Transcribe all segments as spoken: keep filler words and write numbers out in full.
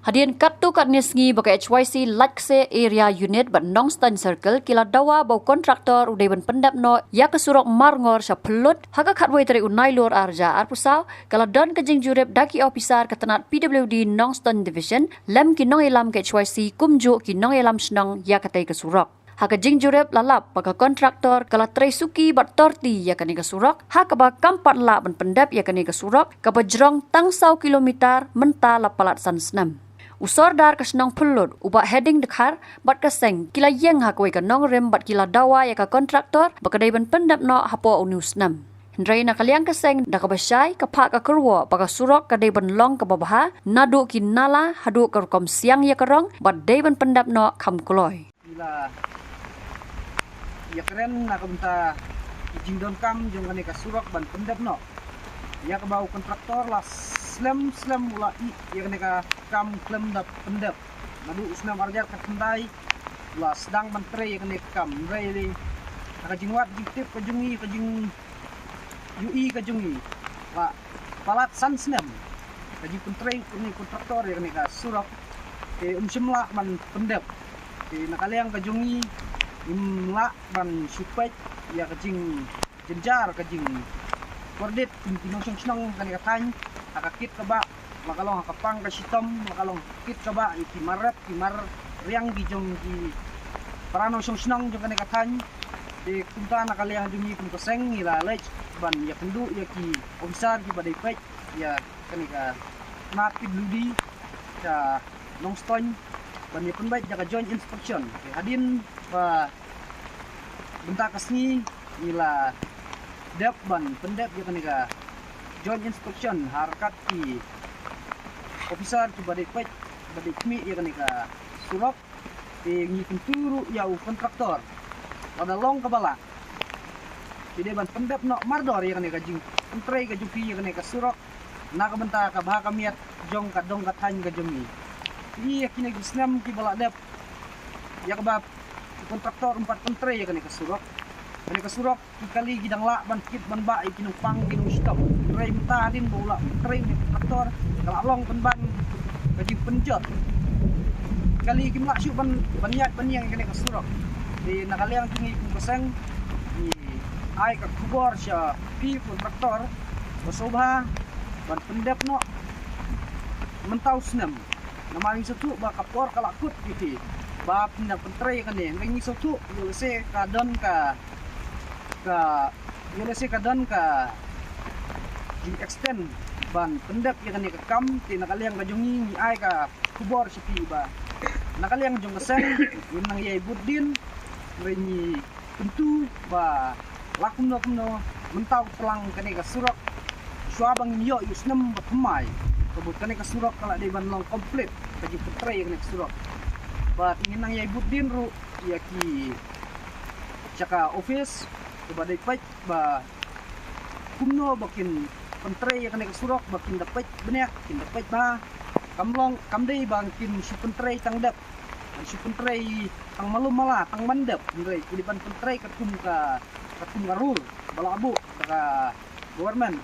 Hadien katto katne sngi ba ka H Y C Laitkse Area Unit bad Nongstoiñ Circle ki la dawa ba u kontraktor u dei ban pyndep noh ïa ka surok Marngor sha Phyllud, ha ka khatwei tarik u Nailur ar hajar arphew saw, ka la don ka jingjurip da ki ophisar ka tnat P W D Nongstoiñ Division lem ki nongïalam ka H Y C kumjuh ki nongïalam shnong ïa katei ka surok. Ha ka jingjurip la lap ba ka kontraktor ka la trei suki bad torti ïa kane ka surok, ha kaba kam pat lah ban pyndep ïa kane ka surok kaba jrong tang saw kilometer mynta la palat san snem. U sordar ka shnong Phyllud, u Bah Heding Dkhar, bad ka seng ki la ïeng ha kawei ka nongrim bad ki la dawa ïa ka kontraktor ba ka dei ban pyndep noh hapoh une u snem. Hynrei na ka liang ka seng da kaba shai ka phah ka kyrwoh ba ka surok ka dei ban long kaba bha, naduh ki nala haduh ka rukom siang ïa ka rong bad dei ban pyndep noh kham kloi. Ki la ïakren na ka bynta ki jingdonkam jong kane ka surok ban pyndep noh, ïa kaba u kontraktor la slem slem u la ïeh ïa kane ka kam khlem da pyndep. Naduh u snem ar hajar khatkhyndai u la sdang ban trei ïa kane ka kam, hynrei na ka jingwad jingtip ka jong ngi, ka jing ïohi ka jong ngi, la palat san snem ka jingpyntrei une u kontraktor ïa kane ka surok, te um shym lah ban pyndep. Te na ka liang ka jong ngi ngim lah ban shu peit ïa ka jingjynjar, ka jingkordit ki nongshong shnong kane ka thaiñ ha ka kit kaba, la ka long ha ka pang ka shitom, la ka long ha ka kit kaba, ïa ki mar rep ki mar riang ki jong ki para nongshong shnong jong kane ka thaiñ. Te kumta na ka liang jong ngi kum ka seng ngi la leit ban ïakynduh ïa ki ophisar kiba dei peit ïa kane ka tnat P W D sha Nongstoiñ ban ïa pynbeit ïa ka joint inspection. Te hadien ba bynta ka sngi ngi la dep ban pyndep ïa kane ka joint inspection ha ryngkat ki ophisar kiba dei peit, ba dei khmih ïa kane ka surok. Te ngi kyntu ruh ïa u kontraktor, lada long kaba lah, te dei ban pyndep noh mardor ïa kane ka jingpyntrei ka jong phi ïa kane ka surok na ka bynta ka bha ka miat jong ka dong ka thaiñ ka jong ngi. Te ïa kine ki snem kiba la dep ïa kaba u kontraktor um pat pyntrei ïa kane ka surok. Kane ka surok ki kali ki dang lah ban kit ban bah ïa ki nongpang ki nongshitom. Hynrei mynta hadien ba u la pyntrei une u kontraktor, ka la long pynban ka jingpynjot. Kali kim lah shuh ban, ban ïaid ban ïeng ïa kane ka surok. Te na ka liang jong ngi kum ka seng ngi ai ka khubor sha phi u kontraktor ba sngewbha ban pyndep noh mynta u snem. Namar ngi sngewthuh ba ka por ka la kut ïa phi ba phin da pyntrei ïa kane. Hynrei ngi sngewthuh ïoh lehse ka don ka, ka, ïoh lehse ka don ka jing extend ban pyndep ïa kane ka kam. Te na ka liang ka jong ngi ngi ai ka khubor sha phi ba na ka liang jong ka seng ngin nang ïai bud dien. Hynrei ngi kyntu ba la kumno kumno mynta u tlang kane ka surok, shuwa ba ngin ïoh ïa u snem ba thymmai, ka bud kane ka surok ka la dei ban long complete ka jingpyntrei ïa kane ka surok. Bad ngin nang ïai bud dien ruh ïa ki sha ka office kaba dei peit ba kumno ba kin pyntrei ïa kane ka surok, ba kin da peit bniah, kin da peit bha. Kam long, kam dei ba kin shu pyntrei tang dep, shu pyntrei tang malu mala, tang ban dep, hynrei ki dei ban pyntrei katkum ka, katkum ka rule ba la buh da ka government.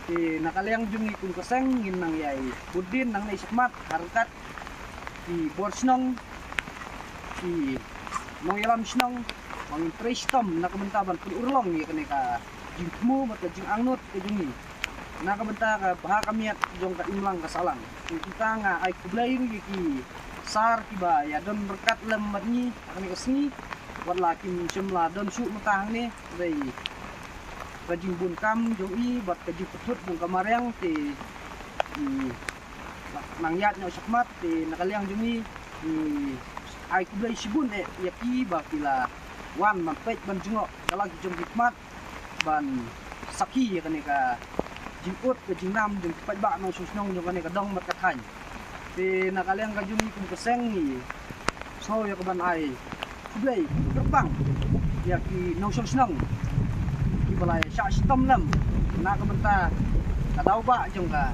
Te na ka liang jong ngi kum ka seng ngin nang ïai bud dien nangne shakhmat ha ryngkat ki bor shnong, ki nongïalam shnong, ba ngin trei shitom na ka bynta ban pynurlong ïa kane ka jingthmu bad ka jingangnud ka jong ngi na ka bynta ka bha ka miat jong ka imlang ka sahlang. Te kumta nga ai khublei ruh ïa ki sar kiba ïa don ryngkat lem bad ngi ha kane ka sngi, wat la kim shym la don shuh mynta hangne, hynrei ka jingbun kam jong i bad ka jingpyntut jong ka mariang te, mm, nang ïaid noh shakhmat. Te na ka liang jong ngi, mm, ai khublei shibun eh ïa ki ba ki la wan ban peit ban jngoh ka la ki jong ki khmat ban sakhi ïa kane ka jingud ka jingnam jong ki paidbah nongshong shnong jong kane ka dong bad ka thaiñ. Te na ka liang ka jong ngi kum ka seng ngi sngew ïa ka ban ai khublei kyrpang ïa ki nongshong shnong kiba la ïa shah shitom lem na ka bynta ka daw bah jong ka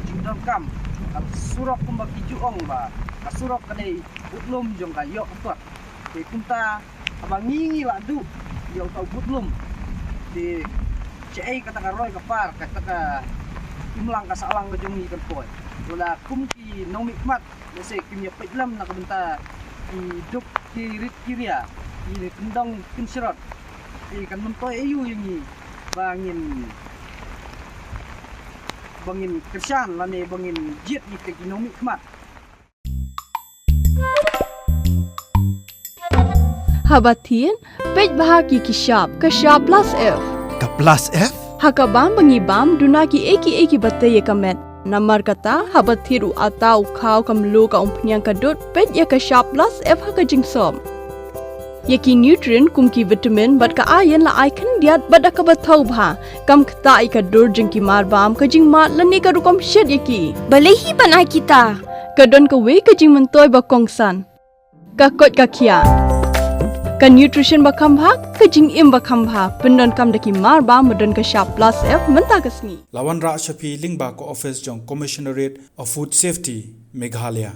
jingdonkam ka surok, kumba ki ju ong ba ka surok ka dei budlum jong ka ïoh u kot. Te kumta haba ngi ngi la duh ïa uta u budlum, te shaei kata ka roi ka par, kata ka imlang ka sahlang ka jong ngi kan poi? Wat la kum ki nongmihkhmat Lehse kim ïa peit lem na ka bynta ki duk ki rit ki ria, ki kyndong kynshrot. Te kan myntoi aïu ïa ngi ba ngin, ba ngin kyrshan lane ba ngin jied ïa ki nongmihkhmat? Haba thied, peit bha ki ki shap, ka shap plus F. Ka plus F? Ha ka bam ba ngi bam, duna ki ei ki ei kiba tei ïa ka met. Namar kata, haba thied u atta, u khaw, ka mluh, ka umphniang, ka dud, peit ïa ka shap plus F ha ka jingsop. Ïa ki nutrient kum ki vitamin bad ka iron la ai khyndiat bad da kaba thaw bha, kam ktah ïa ka dur jong ki marbam, ka jingmad lane ka rukom shet ïa ki. Balei hi ban ai kita? Ka don kawei ka jingmyntoi ba kongsan. Ka koit ka khiah. Ka nutrition ba kham bha, ka jingim ba kham bha, pyndonkam da ki marbam ba don ka shap plus F mynta ka sngi. La wanrah sha phi lyngba ka office jong Commissionerate of Food Safety, Meghalaya.